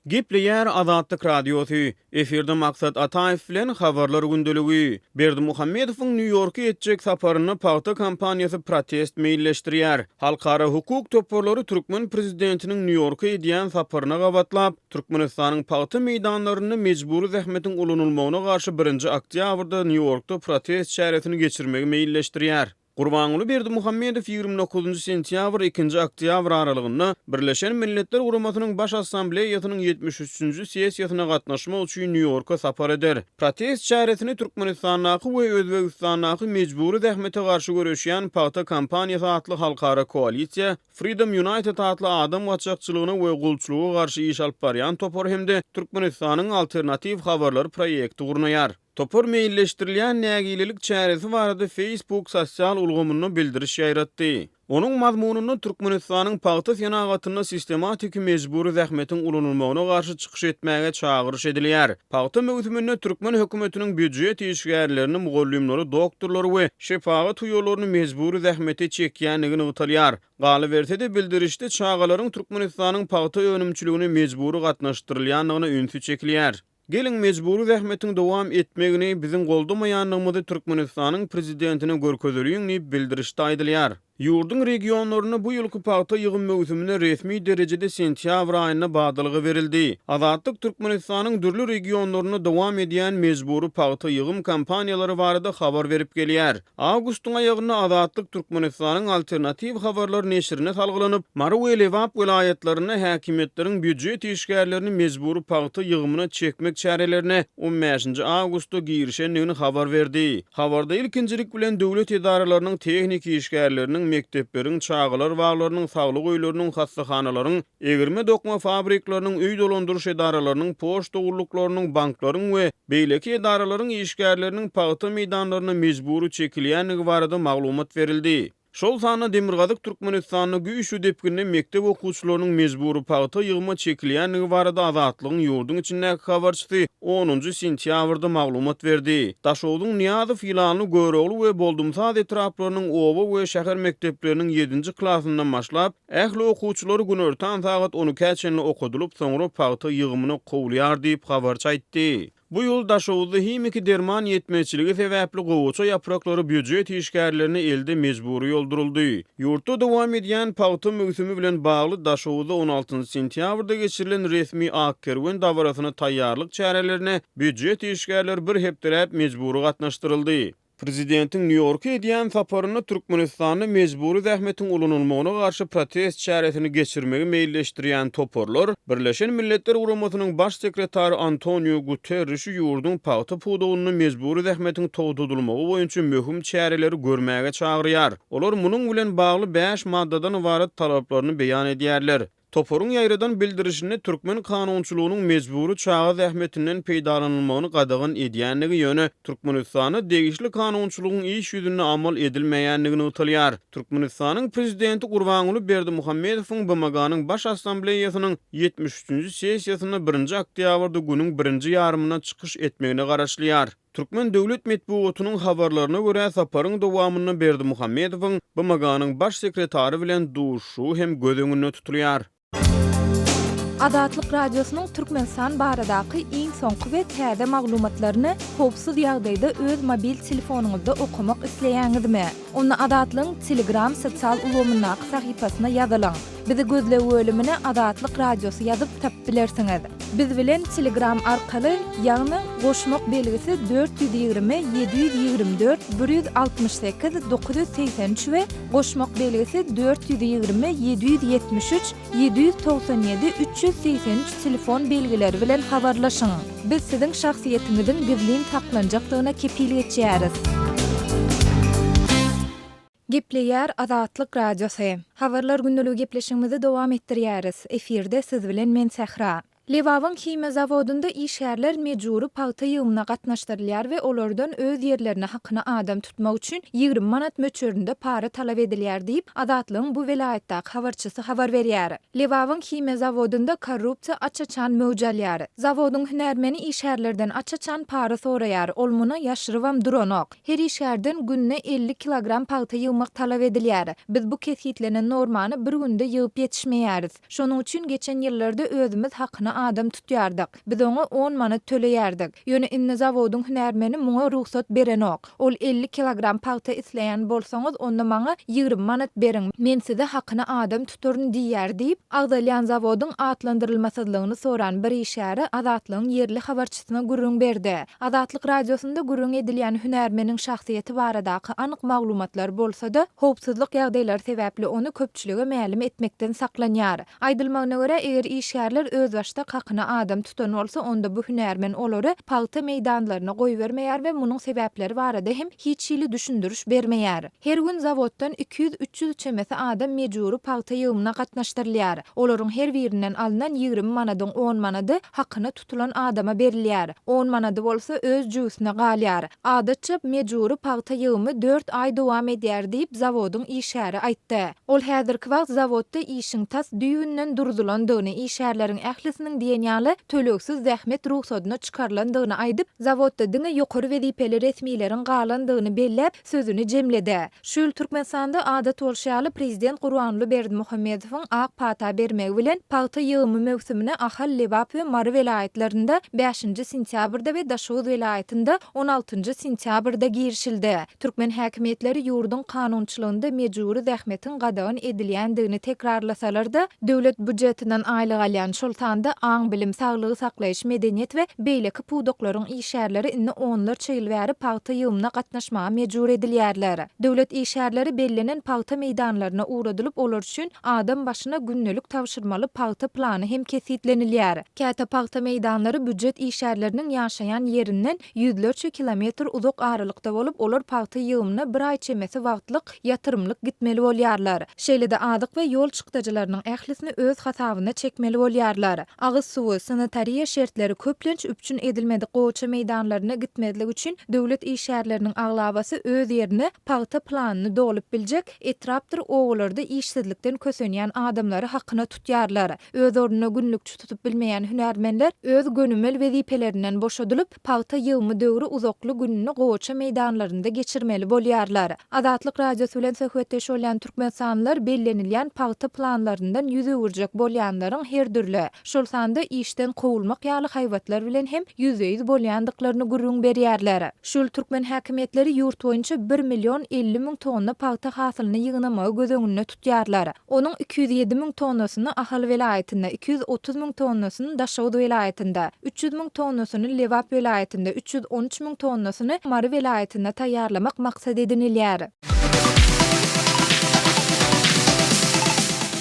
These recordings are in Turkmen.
Gepleýär Azatlyk Radiosy, Efirde Maksat Ataýew bilen Habarlar gündeligi. Berdimuhamedowyň Nýu-Ýorka etjek saparynda pagta kampaniýasy protest meýilleşdirýär. Halkara hukuk toparlary türkmen prezidentiniň Nýu-Ýorka edýän saparyna gabatlap, Türkmenistanyň pagta meýdanlarynda mejbury zähmetiň ulanylmagyna garşy birinji oktýabrda Nýu-Ýorkda protest çäresini geçirmegi meýilleşdirýär. Gurbanguly Berdimuhamedow 29 sentýabr, ikinji oktýabr aralygynda Birleşen Milletler Guramasynyň Baş Assambleýasynyň 73-nji sessiýasyna gatnaşmak üçin Nýu-Ýorka sapar eder. Protest çäresini Türkmenistandaky we Özbegistandaky mejbury zähmete garşy göreşýän Pagta kampaniýasy atly halkara koalisiýa, Freedom United atly adam gaçakçylygyna we gulçulyga garşy iş alyp barýan topar hem-de Türkmenistanyň Alternatiw habarlar proýekti gurnaýar. Topar meýilleşdirilýän nägilelik çäresi barada Facebook sosial ulgamynda bildiriş ýaýratdy. Onuň mazmunynda Türkmenistanyň pagta senagatynda sistematiki mejbury zähmetiň ulanylmagyna garşy çykyş etmäge çagyryş edilýär. Pagta möwsüminde türkmen hökümetiniň býujet işgärlerini, mugallymlary, doktorlary we şepagat uýalaryny mejbury zähmete çekýändigi nygtalýar. Galyberse-de, bildirişde çagalaryň Türkmenistanyň pagta önümçiligine mejbury gatnaşdyrylýandygyna ünsi çekilýär. Geliň, mejbury zähmetiň dowam etmegini biziň goldamaýandygymyzy Türkmenistanyň Prezidentine görkezeliň diýip, bildirişde aýdylýar. Ýurduň regionlarynda bu ýylky pagta ýygym möwsümine resmi derejede sentýabr aýynda badalga berildi. Azatlyk Türkmenistanyň dürli regionlarynda dowam edýän mejbury pagta ýygym kampaniýalary barada habar berip gelýär. Awgustyň aýagynda Azatlyk Türkmenistanyň Alternatiw habarlar neşirine salgylanyp, Mary we Lebap welaýatlarynda häkimiýetleriň býujet işgärlerini mejbury pagta ýygymyna çekmek çärelerine on bäşinji awgustda girişendigini habar berdi. Habarda ilkinjilik bilen döwlet edaralarynyň tehniki işgärleriniň, mekdepleriň, çagalar baglarynyň, saglyk öýleriniň, hassahanalaryň, Egirme-dokma fabrikleriniň, öý dolandyryş edaralarynyň, poçta gulluklarynyň, banklaryň we beýleki edaralaryň işgärleriniň pagta meýdanlaryna mejbury çekilýändigi barada maglumat berildi. Şol sanda Demirgazyk Türkmenistanda güýçli depginde mekdep okuwçylarynyň mejbury pagta ýygyma çekilýändigi barada Azatlygyň ýurduň içindäki habarçysy onunjy sentýabrda maglumat berdi. Daşogzuň Nyýazow, Ýylanly, Görogly we Boldumsaz etraplarynyň oba we şäher mekdepleriniň ýedinji klasyndan başlap, Ähli okuwçylar günortan sagat on ikä çenli okadylyp, soňra pagta ýygymyna kowulýar diýip, habarçy aýtdy. Bu ýyl Daşoguzda himiki derman ýetmezçiligi sebäpli gowaça ýapraklary býujet işgärlerine elde mejbury ýolduryldy. Ýurtda dowam edýän pagta möwsümi bilen bagly Daşoguzda on altynjy sentýabrda geçirilen resmi Ak kerwen dabarasyna taýýarlyk çärelerine býujet işgärleri bir hepdeläp mejbury gatnaşdyryldy. Prezidentiň Nýu-Ýorka edýän saparynda Türkmenistanda mejbury zähmetiň ulanylmagyna garşy protest çäresini geçirmegi meýilleşdirýän toparlar Birleşen Milletler Guramasynyň Baş sekretary Antoniu Guterrişi ýurduň pagta pudagynda mejbury zähmetiň togtadylmagy boýunça möhüm çäreleri görmäge çagyrýar. Olar munuň bilen bagly bäş maddadan ybarat talaplaryny beýan edýärler. Toparyň ýaýradan bildirişinde türkmen kanunçylygynyň mejbury çaga zähmetinden peýdalanylmagyny gadagan edýändigi, ýöne Türkmenistanda degişli kanunçylygyň iş ýüzünde amal edilmeýändigi nygtalýar. Türkmenistanyň Prezidenti Gurbanguly Berdimuhamedowyň BMG-niň Baş Assambleýasynyň 73-nji sessiýasynda birinji oktýabrda günüň birinji ýarymynda çykyş etmegine garaşylýar. Türkmen döwlet metbugatynyň habarlaryna görä, saparyň dowamynda Berdimuhamedowyň BMG-niň Baş sekretary bilen duşuşygy hem göz öňünde tutulýar. Azatlyk Radiosynyň Türkmenistan baradaky iň soňky we täze maglumatlaryny howpsuz ýagdaýda öz mobil telefonyňyzda okamak isleýäňizmi? Onda Azatlygyň Telegram sosial ulgamyndaky sahypasyna ýazylyň. Bizi gözleg bölümine Azatlyk Radiosy ýazyp tapyp bilersiňiz. Biz bilen Telegram arkaly, ýagny goşmak belgisi 420 724 168 983 we goşmak belgisi 420 773 797 383 telefon belgileri bilen habarlaşyň. Biz siziň şahsyýetiňiziň gizlin saklanjakdygyna kepil geçýäris. Gepleýär Azatlyk Radiosy. Habarlar gündeligi gepleşigimizi dowam etdirýäris. Efirde siz bilen men Sähra. Lebabyň himiýa zawodynda işgärler mejbury pagta ýygymyna gatnaşdyrylýar we olardan öz ýerlerine hakyna adam tutmak üçin 20 manat möçberinde para talap edilýär diýip, Azatlygyň bu welaýatdaky habarçysy habar berýär. Lebabyň himiýa zawodynda korrupsiýa aç-açan möwç alýar. Zawodyň hünärmeni işgärlerden aç-açan para soraýar, ol muny ýaşyrybam duranok. Her işgärden günde 50 kilogram pagta ýygmak talap edilýär. Biz bu kesgitlenen normany bir günde ýygyp ýetişmeýäris. Şonuň üçin geçen ýyllarda özümiz hakyna. hakyna adam tutýardyk. Biz oňa on manat töleýärdik. Ýöne indi zawodyň hünärmeni muňa rugsat berenok. Ol 50 kilogram pagta isleýän bolsaňyz, onda maňa 20 manat beriň, men size hakyna adam tutaryn diýýär diýip, agzalýan zawodyň atlandyrylmasyzlygyny soran bir işgäri Azatlygyň ýerli habarçysyna gürrüň berdi. Azatlyk Radiosynda gürrüň edilýän hünärmeniň şahsyýeti baradaky anyk maglumatlar bolsa-da, howpsuzlyk ýagdaýlary sebäpli ony köpçülige mälim etmekden saklanýar. Aýdylmagyna görä, eger işgärler özbaşdak hakyna adam tutan bolsa, onda bu hünärmen olary pagta meýdanlaryna goýbermeýär we munuň sebäpleri barada hem hiç hili düşündiriş bermeýär. Her gün zawoddan 200-300 çemesi adam mejbury pagta ýygymyna gatnaşdyrylýar. Olaryň her birinden alnan 20 manadyň on manady hakyna tutulan adama berilýär. On manady bolsa öz jübüsine galýar. Adatça, mejbury pagta ýygymy dört aý dowam edýär diýip, zawodyň işgäri aýtdy. Ol häzirki wagt zawodda işiň tas düýbünden durzulandygyny, işgärleriň ählisiniň diýen ýaly tölegsiz zähmet rugsadyna çykarylandygyny aýdyp, zawodda diňe ýokary wezipeli resmileriň galandygyny belläp, sözüni jemledi. Şu ýyl Türkmenistanda adat bolşy ýaly prezident Gurbanguly Berdimuhamedowyň ak pata bermegi bilen pagta ýygymy möwsümine Ahal, Lebap we Mary welaýatlarynda bäşinji sentýabrda we Daşoguz welaýatynda on altynjy sentýabrda girişildi. Türkmen häkimiýetleri ýurduň kanunçylygynda mejbury zähmetiň gadagan edilýändigini tekrarlasalar-da, döwlet býujetinden aýlyk alýan, şol sanda aň-bilim, saglygy saklaýyş, medeniýet we beýleki pudaklaryň işgärleri indi onlarça ýyl bäri pagta ýygymyna gatnaşmaga mejbur edilýärler. Döwlet işgärleri bellenen pagta meýdanlaryna ugradylyp, olar üçin adam başyna gündelik tabşyrmaly pagta plany hem kesgitlenilýär. Käte pagta meýdanlary býujet işgärleriniň ýaşaýan ýerinden ýüzlerçe kilometr uzak aralykda bolup, olar pagta ýygymyna bir aý çemesi wagtlyk ýatyrymlyk gitmeli bolýarlar. Şeýle-de azyk we ýol çykdajylarynyň ählisini öz hasabyna çekmeli bolýarlar. Agyz suwy, sanitariýa şertleri köplenç üpjün edilmedik gowaça meýdanlaryna gitmezlik üçin döwlet işgärleriniň aglabasy öz ýerine pagta planyny dolup biljek etrapdyr obalarda işsizlikden kösenýän adamlary hakyna tutýarlar. Öz ornuna günlükçi tutup bilmeýän hünärmenler öz gönümel wezipelerinden boşadylyp, pagta ýygymy döwri uzakly gününi gowaça meýdanlarynda geçirmeli bolýarlar. Azatlyk Radiosy bilen söhbetdeş bolýan türkmenistanlylar bellenilýän pagta planlaryndan ýüz öwürjek bolýanlaryň her dürli, şol sanda işden kowulmak ýaly haýbatlar bilen hem ýüzbe-ýüz bolýandyklaryny gürrüň berýärler. Şu ýyl türkmen häkimiýetleri ýurt boýunça bir million 50 müň tonna pagta hasylyny ýygnamagy göz öňünde tutýarlar. Onuň 207 müň tonnasyny Ahal welaýatynda, 230 müň tonnasyny Daşoguz welaýatynda, 300 müň tonnasyny Lebap welaýatynda, 313 müň tonnasyny Mary welaýatynda taýýarlamak maksat edinilýär.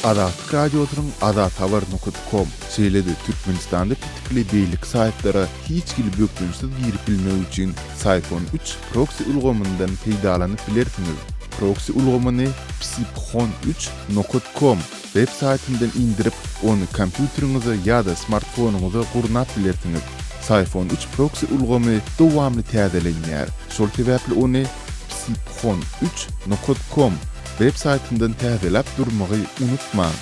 Azatlyk Radiosynyň Azathabar nokat kom, şeýle-de Türkmenistanda petikli beýleki saýtlara hiç hili bökdençsiz girip bilmek üçin Syphon üç proksi ulgamyndan peýdalanyp bilersiňiz. Proksi ulgamyny psiphon üç nokat kom web saýtyndan indirip, ony kompýuteriňize ýa-da smartfonyňyza gurnap bilersiňiz. Syphon üç proksi ulgamy dowamly täzelenýär, şol sebäpli ony psiphon üç nokat kom web saýtyndan täzeläp durmagy unutmaň.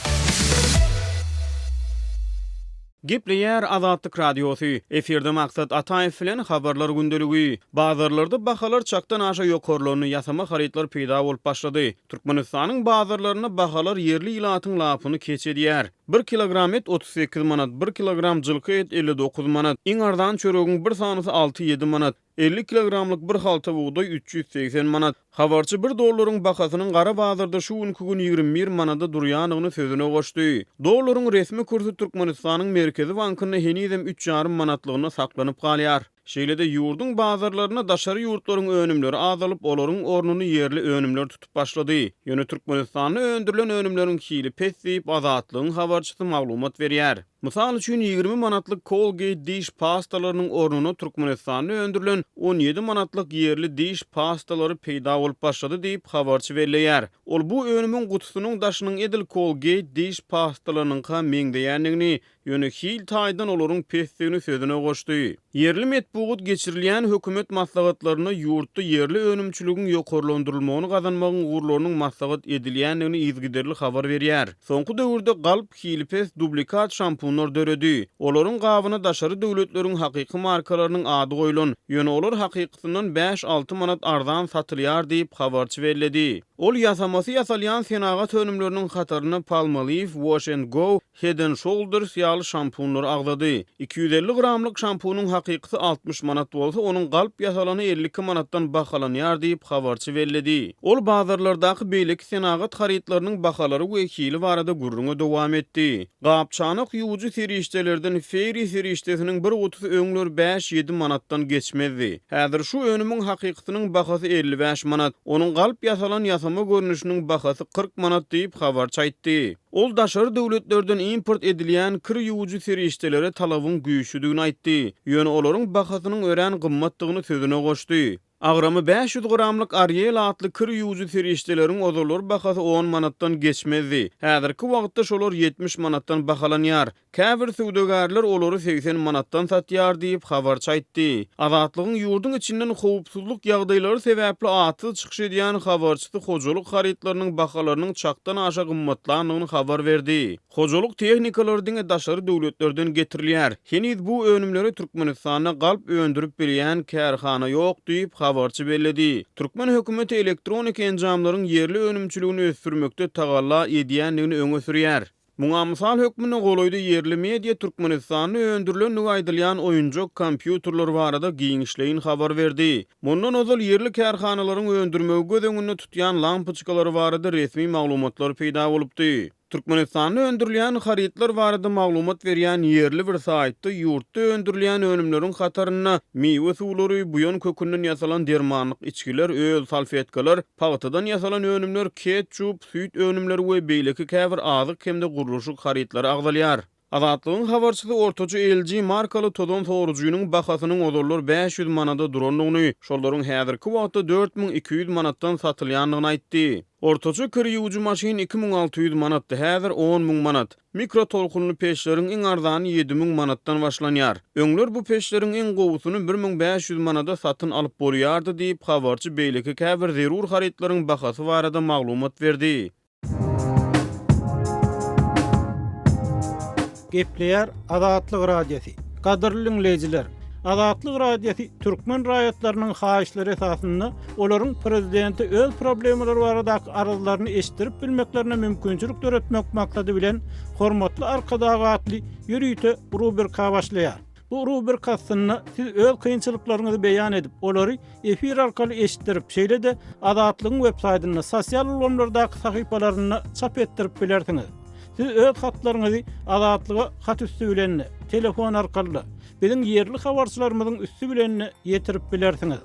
Gepleýär Azatlyk Radiosy, Efirde Maksat Ataýew bilen Habarlar gündeligi. Bazarlarda bahalar çakdan aşa ýokarlandy, ýasama harytlar peýda bolup başlady. Türkmenistanyň bazarlarynda bahalar ýerli ilatyň lapyny keç edýär. Bir kilogram et 38 manat, bir kilogram jylky et 59 manat, iň arzan çöregiň bir sanysy alty-ýedi manat. 50 kilogramlyk bir halta bugdaý 380 manat. Habarçy bir dollaryň bahasynyň gara bazarda şu günki gün 21 manada durýandygyny sözüne goşdy. Dollaryň resmi kursy Türkmenistanyň Merkezi bankynda henizem üç ýarym manatlygyna saklanyp galýar. Şeýle-de ýurduň bazarlarynda daşary ýurtlaryň önümleri azalyp, olaryň ornuny ýerli önümler tutup başlady. Ýöne Türkmenistanda öndürilen önümleriň hili pes diýip, Azatlygyň habarçysy maglumat berýär. Mysal üçin, 20 manatlyk Colgate diş pastalarynyň ornuna Türkmenistanda öndürilen 17 manatlyk ýerli diş pastalary peýda bolup başlady diýip, habarçy belleýär. Ol bu önümiň gutusynyň daşynyň edil Colgate diş pastalarynyňka meňzeýändigini, ýöne hil taýdan olaryň pesdigini sözüne goşdy. Ýerli metbugat. Metbugat geçirilýän hökümet maslahatlarynda ýurtda ýerli önümçiligiň ýokarlandyrylmagyny gazanmagyň ugurlarynyň maslahat edilýändigini yzygiderli habar berýär. Soňky döwürde galp, hili pes dublikat şampunlar döredi. Olaryň gabyna daşary döwletleriň hakyky markalarynyň ady goýlan, ýöne olar hakykysyndan bäş-alty manat arzan satylýar diýip, habarçy belledi. Ol ýasamasy ýasalýan senagat önümleriniň hatarynda Palmolive, Wash and Go, Head and Shoulders ýaly şampunlary agzady. 250 gramlyk şampunyň hakykysy 60 manat bolsa, onuň galp ýasalany 52 manatdan bahalanýar diýip, habarçy belledi. Ol bazarlardaky beýleki senagat harytlarynyň bahalary we hili barada gürrüňe dowam etdi. Gap-çanak ýuwujy serişdelerden Fairy serişdesiniň bir gutusy öňler bäş-ýedi manatdan geçmezdi. Häzir şu önümiň hakykysynyň bahasy 55 manat, onuň galp ýasalan ýasama görnüşiniň bahasy 40 manat diýip, habarçy aýtdy. Ol daşary döwletlerden import edilýän kir ýuwujy serişdelere talabyň güýçlüdigini aýtdy, ýöne olaryň bahasynyň örän gymmatdygyny sözüne goşdy. Agramy 500 gramlyk Ariel atly kir ýuwujy serişdeleriň ozallar bahasy on manatdan geçmezdi. Häzirki wagtda şolar 70 manatdan bahalanýar. Käbir söwdagärler olary 80 manatdan satýar diýip, habarçy aýtdy. Azatlygyň ýurduň içinden howpsuzlyk ýagdaýlary sebäpli atsyz çykyş edýän habarçysy hojalyk harytlarynyň bahalarynyň çakdan aşa gymmatlandygyny habar berdi. Hojalyk tehnikalary diňe daşary döwletlerden getirilýär. Heniz bu önümleri Türkmenistanda galp öndürip bilýän kärhana ýok diýip, habarçy belledi. Türkmen hökümeti elektroniki enjamlaryň ýerli önümçiligini ösdürmekde tagalla edýändigini öňe sürýär. Muňa mysal hökmünde golaýda ýerli media Türkmenistanda öndürilendigi aýdylýan oýunjak kompýuterler barada giňişleýin habar berdi. Mundan ozal ýerli kärhanalaryň öndürmegi göz öňünde tutýan lampoçkalary barada resmi maglumatlar peýda bolupdy. Türkmenistanda öndürilýän harytlar barada maglumat berýän ýerli bir saýtda ýurtda öndürilýän önümleriň hatarynda miwe suwlary, buýan kökünden ýasalan dermanlyk içgiler, öl salfetkalar, pagtadan ýasalan önümler, ketçup, süýt önümleri we beýleki käbir azyk hem-de gurluşyk harytlary agzalýar. Azatlygyň habarçysy ortaça LG markaly tozan sorujynyň bahasynyň ozallar 500 manada durandygyny, şolaryň häzirki wagtda 4200 manatdan satylýandygyny aýtdy. Ortaça kir ýuwujy maşyn 2600 manatdy, häzir on müň manat. Mikrotolkunly peçleriň iň arzany 7000 manatdan başlanýar. Öňler bu peçleriň iň gowusyny 1500 manada satyn alyp bolýardy diýip, habarçy beýleki käbir zerur harytlaryň bahasy barada maglumat berdi. Gepleýär Azatlyk Radiosy. Gadyrly diňleýjiler! Azatlyk Radiosy türkmen raýatlarynyň haýyşlary esasynda olaryň prezidente öz problemalary baradaky arzlaryny eşitdirip bilmeklerine mümkinçilik döretmek maksady bilen Hormatly Arkadag atly ýörite rubrika başlaýar. Bu rubrika astynda siz öz kynçylyklaryňyzy beýan edip, olary efir arkaly eşitdirip, şeýle-de Azatlygyň websaýtynda, sosial ulgamlardaky sahypalarynda çap etdirip bilersiňiz. Siz öz hatlaryňyzy Azatlyga hat üsti bilen-de, telefon arkaly-da, biziň ýerli habarçylarymyzyň üsti bilen-de ýetirip bilersiňiz.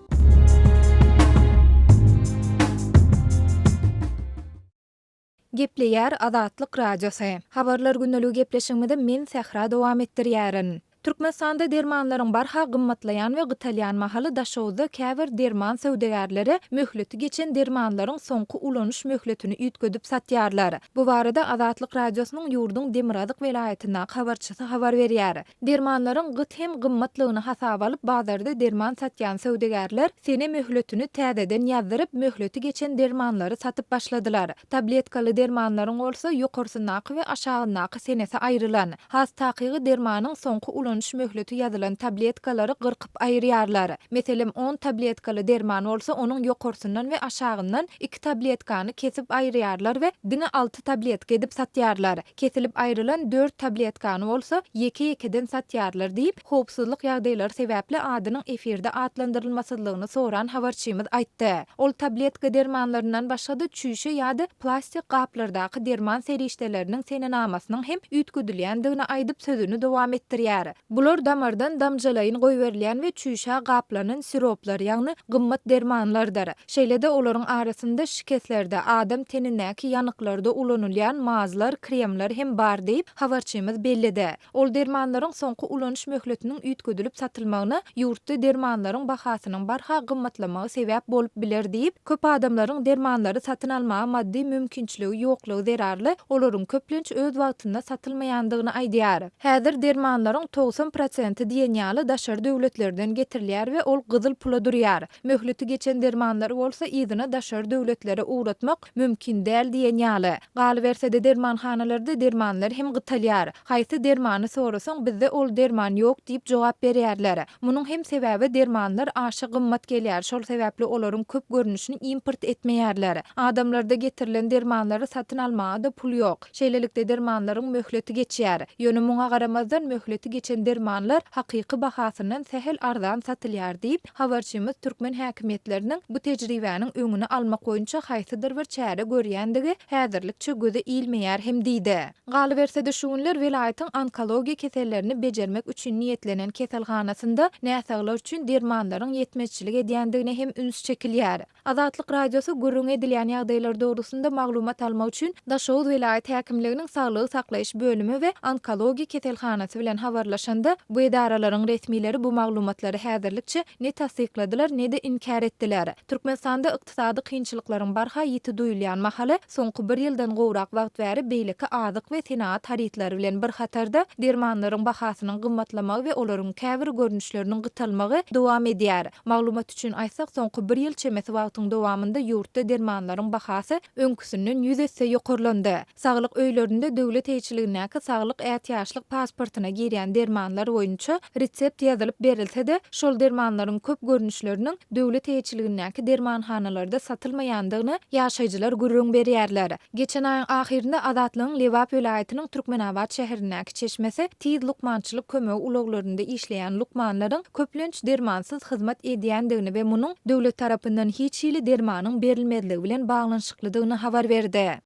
Gepleýär Azatlyk Radiosy. Habarlar gündeligi gepleşigimizi men Sähra dowam etdirýärin. Türkmenistanda dermanlaryň barha gymmatlaýan we gytalýan mahaly Daşoguzda käbir derman söwdagärleri möhleti geçen dermanlaryň soňky ulanyş möhletini üýtgedip satýarlar. Bu barada Azatlyk Radiosynyň ýurduň demirgazyk welaýatyndaky habarçysy habar berýär. Dermanlaryň gyt hem gymmatlygyny hasaba alyp, bazarda derman satýan söwdagärler sene möhletini täzeden ýazdyryp, möhleti geçen dermanlary satyp başladylar. Tabletkaly dermanlaryň bolsa ýokarsyndaky we aşagyndaky senesi aýrylan. Has takygy dermanyň soňky ulanyş möhleti ýazylan tabletkalary gyrkyp aýyrýarlar. Meselem, on tabletkaly derman bolsa onuň ýokarsyndan we aşagyndan iki tabletkany kesip aýyrýarlar we diňe alty tabletka edip satýarlar. Kesilip aýrylan dört tabletkany bolsa ýeke-ýekeden satýarlar diýip, howpsuzlyk ýagdaýlary sebäpli adynyň efirde atlandyrylmasyzlygyny soran habarçymyz aýtdy. Ol tabletka dermanlaryndan başga-da çüýşe ýa-da plastik gaplardaky derman serişdeleriniň senenamasynyň hem üýtgedilýändigini aýdyp sözüni dowam etdirýär. Bular damardan damjalaýyn goýberilýän we çüýşä gaplanan siroplar, ýagny gymmat dermanlardyr. Şeýle-de olaryň arasynda şikeslerde, adam tenindäki ýanyklarda ulanylýan mazlar, kremler hem bar diýip, habarçymyz belledi. Ol dermanlaryň soňky ulanyş möhletiniň üýtgedilip satylmagyna ýurtda dermanlaryň bahasynyň barha gymmatlamagy sebäp bolup biler diýip, köp adamlaryň dermanlary satyn almaga maddy mümkinçiligi ýoklugy zerarly, olaryň köplenç öz wagtynda satylmaýandygyny aýdýar. Häzir dermanlaryň. 90 prosenti diýen ýaly daşary döwletlerden getirilýär we ol gyzyl pula durýar. Möhleti geçen dermanlary bolsa yzyna daşary döwletlere ugratmak mümkin däl diýen ýaly. Galyberse-de dermanhanalarda dermanlar hem gytalýar. Haýsy dermany sorasaň bizde ol derman ýok diýip jogap berýärler. Munuň hem sebäbi dermanlar aşa gymmat gelýär, şol sebäpli olaryň köp görnüşini import etmeýärler. Adamlarda getirilen dermanlary satyn almaga-da pul ýok. Şeýlelikde dermanlaryň möhleti geçýär. Ýöne muňa garamazdan möhleti geçen dermanlar hakyky bahasyndan sähel arzan satylýar diýip, habarçymyz türkmen häkimiýetleriniň bu tejribäniň öňüni almak boýunça haýsydyr bir çäre görýändigi häzirlikçe göze ilmeýär hem diýdi. Galyberse-de şu günler welaýatyň onkologiýa kesellerini bejermek üçin niýetlenen keselhanasynda näsaglar üçin dermanlaryň ýetmezçilik edýändigine hem üns çekilýär. Azatlyk Radiosy gürrüňi edilýän ýagdaýlar dogrusynda maglumat almak üçin Daşoguz welaýat häkimliginiň saglygy saklaýyş bölümi we onkologiýa keselhanasy bilen habarlaşanda, bu edaralaryň resmileri bu maglumatlary häzirlikçe ne tassykladylar, ne-de inkär etdiler. Türkmenistanda ykdysady kynçylyklaryň barha ýiti duýulýan mahaly, soňky bir ýyldan gowrak wagt bäri beýleki azyk we senagat harytlary bilen bir hatarda, dermanlaryň bahasynyň gymmatlamagy we olaryň käbir görnüşleriniň gytalmagy dowam edýär. Maglumat üçin aýtsak, soňky bir ýyl çemesi wagtyň dowamynda ýurtda dermanlaryň bahasy öňküsinden ýüz esse ýokarlandy. Saglyk öýlerinde döwlet eýeçiligindäki saglyk ätiýaçlyk pasportyna girýän dermanlar boýunça resept ýazylyp berilse-de, şol dermanlaryň köp görnüşleriniň döwlet eýeçiligindäki dermanhanalarda satylmaýandygyny ýaşaýjylar gürrüň berýärler. Geçen aýyň ahyrynda Azatlygyň Lebap welaýatynyň Türkmenabat şäherindäki çeşmesi tiz lukmançylyk kömegi ulaglarynda işleýän lukmanlaryň köplenç dermansyz hyzmat edýändigini we munuň döwlet tarapyndan hiç hili dermanyň berilmezligi bilen baglanyşyklydygyny habar berdi.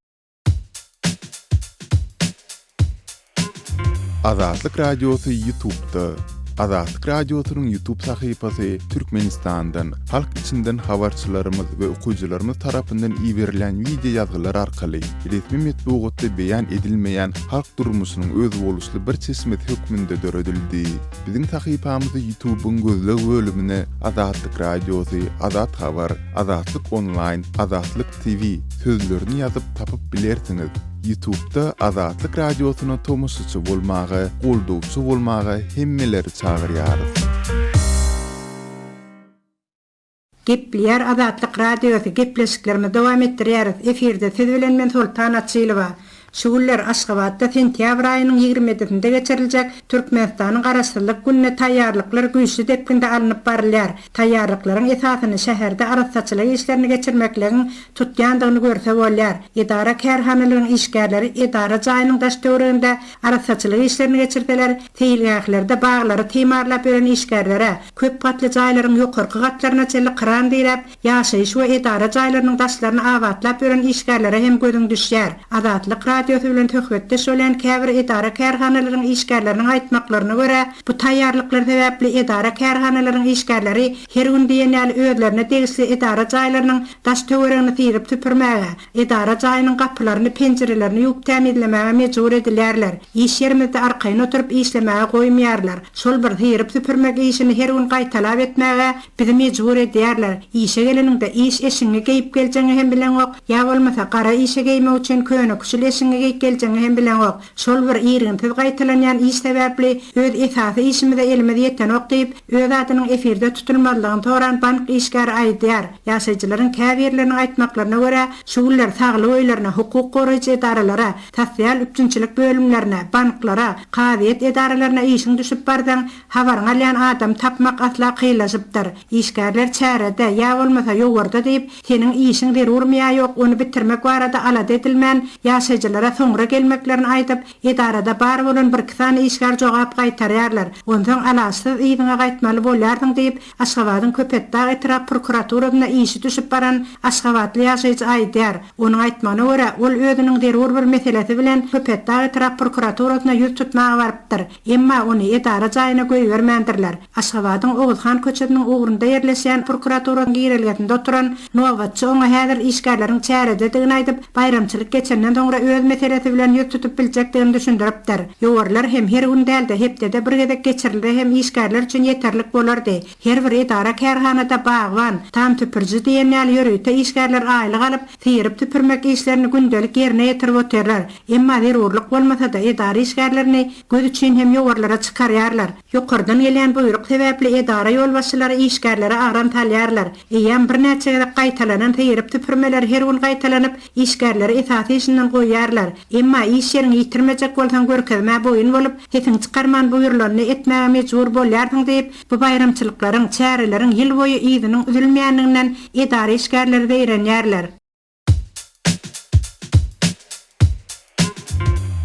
Azatlyk Radiosy Ýutubda. Azatlyk Radiosynyň Ýutub sahypasy Türkmenistandan, halk içinden habarçylarymyz we okyjylarymyz tarapyndan iberilen wideo ýazgylar arkaly resmi metbugatda beýan edilmeýän halk durmuşynyň özboluşly bir çeşmesi hökmünde döredildi. Biziň sahypamyzy Ýutubyň gözleg bölümine Azatlyk Radiosy, Azat Habar, Azatlyk Onlaýn, Azatlyk TV sözlerini ýazyp tapyp bilersiňiz. Ýutubda Azatlyk Radiosyna tomaşaçy bolmaga, goldawçy bolmaga hemmeleri çagyrýarys. Gepleýär Azatlyk Radiosy, gepleşiklerimizi dowam etdirýäris. Efirde siz bilen men Soltan Açylowa. Şu günler Aşgabatda sentýabr aýynyň 20 ýedisinde geçiriljek Türkmenistanyň Garaşsyzlyk gününe taýýarlyklar güýçli depginde alnyp barylýar. Taýýarlyklaryň esasyny şäherde arassaçylyk işlerini geçirmekligiň tutýandygyny görse bolýar. Edara-kärhanalaryň işgärleri edara jaýynyň daş-töwereginde arassaçylyk işlerini geçirseler, seýilgählerde baglary timarlap ýören işgärlere, köp gatly jaýlaryň ýokarky gatlaryna çenli kran diräp, ýaşaýyş we edara jaýlarynyň daşlaryny abatlap ýören işgärlere hem gözüň düşýär. Azatlyk Radiosy bilen söhbetdeş bolýan käbir edara-kärhanalaryň işgärleriniň aýtmaklaryna görä, bu taýýarlyklar sebäpli edara-kärhanalaryň işgärleri her gün diýen ýaly özlerine degişli edara jaýlarynyň daş-töweregini syryp-süpürmäge, edara jaýynyň gapylaryny, penjirelerini ýuwup tämizlemäge mejbur edilýärler. Iş ýerimizde arkaýyn oturyp işlemäge goýmaýarlar. Şol bir syryp-süpürmek işini her gün gaýtalap etmäge bizi mejbur edýärler. Işe geleniňde iş eşigiňi geýip geljegiňi hem bileňok, ýa bolmasa gara işe geýmek üçin köne-küşül eşigiňi geýip geljegiňi hem bileňok. Şol bir irginsiz gaýtalanýan iş sebäpli öz esasy işimize elimiz ýetenok diýip, öz adynyň efirde tutulmazlygyny soran bank işgäri aýdýar. Ýaşaýjylaryň käbirleriniň aýtmaklaryna görä, şu günler saglyk öýlerine, hukuk goraýjy edaralara, sosial üpjünçilik bölümlerine, banklara, kazyýet edaralaryna işiň düşüp barsaň, habaryňy alýan adamy tapmak asla kynlaşypdyr. Işgärler çärede, ýa bolmasa ýowarda diýip, seniň işiň zerurmy ýa ýok, ony bitirmek barada alada edilmän, ýaşaýjylara soňra gelmeklerini aýdyp, edarada bar bolan birki sany işgär jogap gaýtarýarlar. Onsoň alaçsyz yzyňa gaýtmaly bolýarsyň diýip, Aşgabadyň Köpetdag etrap prokuraturasyna işi düşüp baran aşgabatly ýaşaýjy aýdýar. Onuň aýtmagyna görä, ol özüniň zerur bir meselesi bilen Köpetdag etrap prokuraturasyna ýüz tutmaga barypdyr. Emma ony edara jaýyna goýbermändirler. Aşgabadyň Oguzhan köçesiniň ugrunda ýerleşýän prokuraturanyň girelgesinde oturan nobatçy oňa häzir işgärleriň çärededigini aýdyp, baýramçylyk geçenden soňra öz. meselesi bilen ýüz tutup biljekdigini düşündiripdir. Ýowarlar hem her gün däl-de, hepdede bir gezek geçirilse hem işgärler üçin ýeterlik bolardy. Her bir edara-kärhanada bagban, tam süpüriji diýen ýaly ýörite işgärler aýlyk alyp, syryp-süpürmek işlerini gündelik ýerine ýetirip otyrlar. Emma zerurlyk bolmasa-da, edara işgärlerini göz üçin hem ýowarlara çykarýarlar. Ýokardan gelýän buýruk sebäpli edara ýolbaşçylary işgärlere agram salýarlar. Eýýäm birnäçe gezek gaýtalanan syryp-süpürmeler her gün gaýtalanyp, işgärleri esasy işinden goýýarlar. Emma iş ýeriňi ýitirmejek bolsaň görkezmä boýun bolup, sesiňi çykarman buýrulanyny etmäge mejbur bolýarsyň diýip, bu baýramçylyklaryň, çäreleriň ýyl boýy yzynyň üzülmeýänliginden edara işgärleri zeýrenýärler.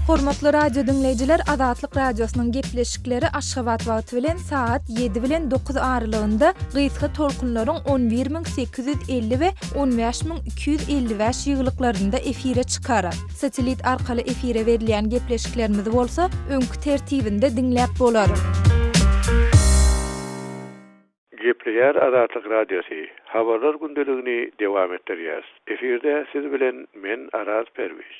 Hormatly radio diňleýjiler Azatlyk Radiosynyň gepleşikleri Aşgabat wagty bilen sagat 7 bilen 9 aralygynda gysga tolkunlaryň 11850 we 15255 ýygylyklarynda efire çykar. Satelit arkaly efire berilýän gepleşiklerimizi bolsa öňki tertibinde diňläp bolar. Gepleýär Azatlyk Radiosy, Habarlar gündeligini dowam etdirýäs. Efirde siz bilen men Araz Perwiz.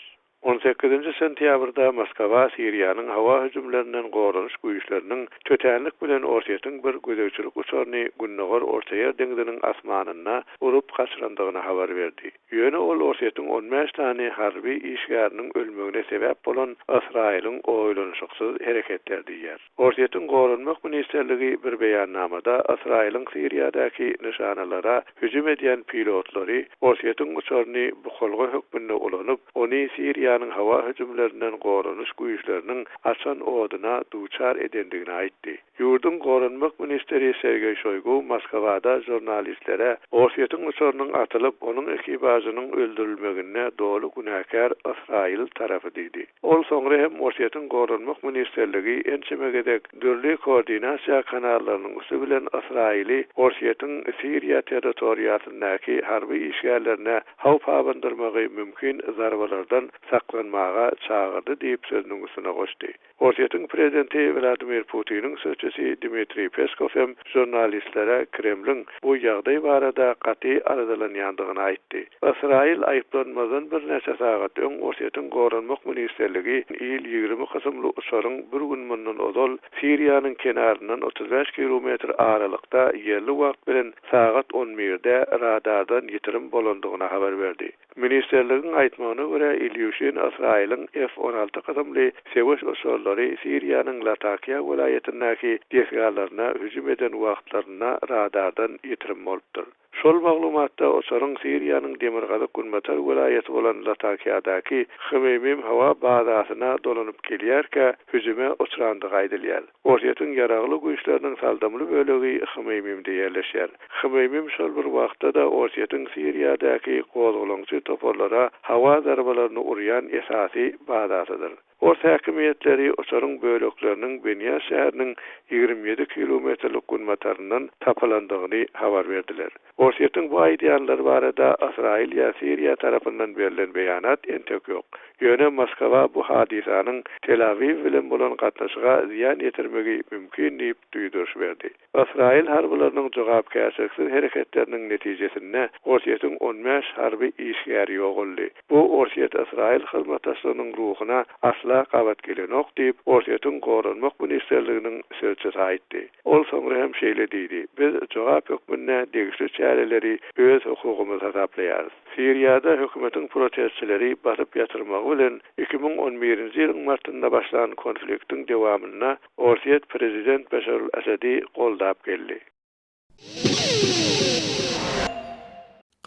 On sekizinji sentýabrda Moskwa Siriýanyň howa hüjümlerinden goranyş güýçleriniň tötänlik bilen Orsýetiň bir gözegçilik uçaryny Gündogar Ortaýer deňziniň asmanynda urup gaçyrandygyny habar berdi. Ýöne ol Orsýetiň on bäş sany harby işgäriniň ölmegine sebäp bolan Ysraýylyň oýlanyşyksyz hereketleri diýýär. Orsýetiň Goranmak ministrligi bir beýannamada Ysraýylyň Siriýadaky nyşanalara hüjüm edýän pilotlary Orsýetiň uçaryny bukalga hökmünde ulanyp, ony Siriýanyň howa hüjümlerinden goranyş güýçleriniň açan oduna duçar edendigini aýtdy. Ýurduň goranmak ministri Sergeý Şoýgu Moskwada žurnalistlere Orsýetiň uçarynyň atylyp, onuň ekipažynyň öldürilmeginde doly günäkär Ysraýyl tarapy diýdi. Ol soňra hem Orsýetiň Goranmak ministrligi ençeme gezek dürli koordinasiýa kanallarynyň üsti bilen Ysraýyly Orsýetiň Siriýa territoriýasyndaky harby işgärlerine howp abandyrmagy mümkin zarbalardan saklanmaga çagyrdy diýip sözüniň üstüne goşdy. Orsýetiň prezidenti Wladimir Putiniň sözçüsi Dmitriý Peskow hem žurnalistlere Kremliň bu ýagdaý barada gaty aladalanýandygyny aýtdy. Ysraýyl aýyplanmazdan birnäçe sagat öň Orsýetiň Goranmak ministrligi Il 20 kysymly uçaryň bir gün mundan ozal Siriýanyň kenaryndan 35 kilometr aralykda ýerli wagt bilen sagat on birde radardan ýitirim bolandygyny habar berdi. Ministrligiň aýtmagyna görä, Ilýuşin Ysraýylyň F 16 kysymly söweş uçarlary Siriýanyň Latakiýa welaýatyndaky desgalaryna hüjüm eden wagtlarynda radardan ýitirim bolupdyr. Şol maglumatda uçaryň Siriýanyň demirgazyk-günbatar welaýaty bolan Latakiýadaky Hmeýmim howa bazasyna dolanyp gelýärkä hüjüme uçrandygy aýdylýar. Orsýetiň ýaragly güýçleriniň saldamly bölegi Hmeýmimde ýerleşýär. Hmeýmim şol bir wagtda-da Orsýetiň Siriýadaky gozgalaňçy toparlara howa zarbalaryny urýan esasy bazasydyr. Ors häkimiýetleri uçaryň bölekleriniň Benýas şäheriniň 27 kilometrlik günbataryndan tapylandygyny habar berdiler. Orsýetiň bu aýdýanlary barada Ysraýyl ýa Siriýa tarapyndan berlen beýanat entek ýok. Ýöne Moskwa bu hadysanyň Tel-Awiw bilen bolan gatnaşyga zyýan ýetirmegi mümkin diýip duýduryş berdi. Ysraýyl harbylarynyň jogapkärçiliksiz hereketleriniň netijesinde Orsýetiň on bäş harby işgäri ýogaldy. Bu Orsýet-Ysraýyl hyzmatdaşlygynyň ruhuna asla gabat gelenok diýip, Orsýetiň Goranmak ministrliginiň sözçüsi aýtdy. Ol soňra hem şeýle diýdi, Biz jogap hökmünde degişli çäreleri öz hukugymyz hasaplaýarys. Siriýada hökümetiň protestçileri basyp ýatyrmagy bilen 2011-nji ýylyň martynda başlan konfliktiň dowamynda Orsýet prezident Beşar al-Asady goldap geldi.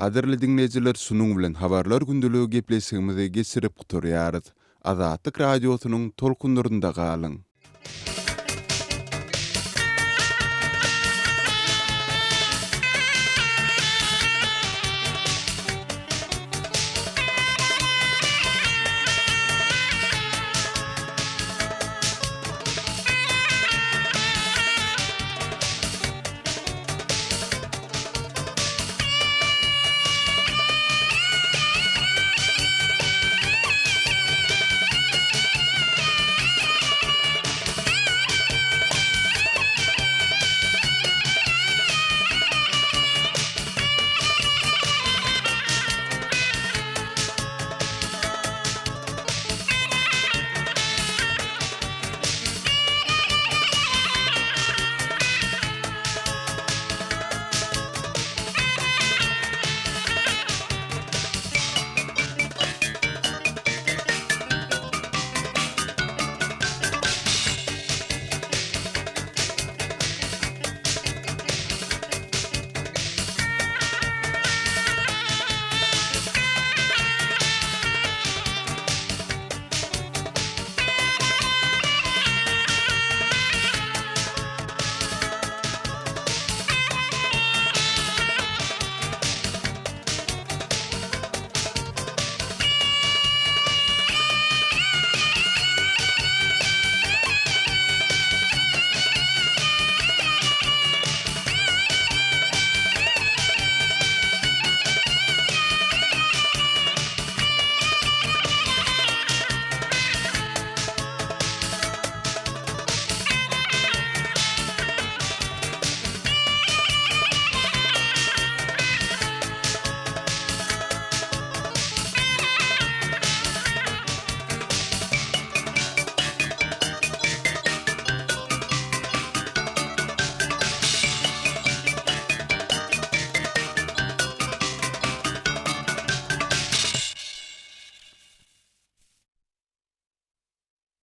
Gadyrly diňleýjiler şunuň bilen Habarlar gündeligi gepleşigimizi geçirip gutarýarys. Azatlyk Radiosynyň tolkunlarynda galyň.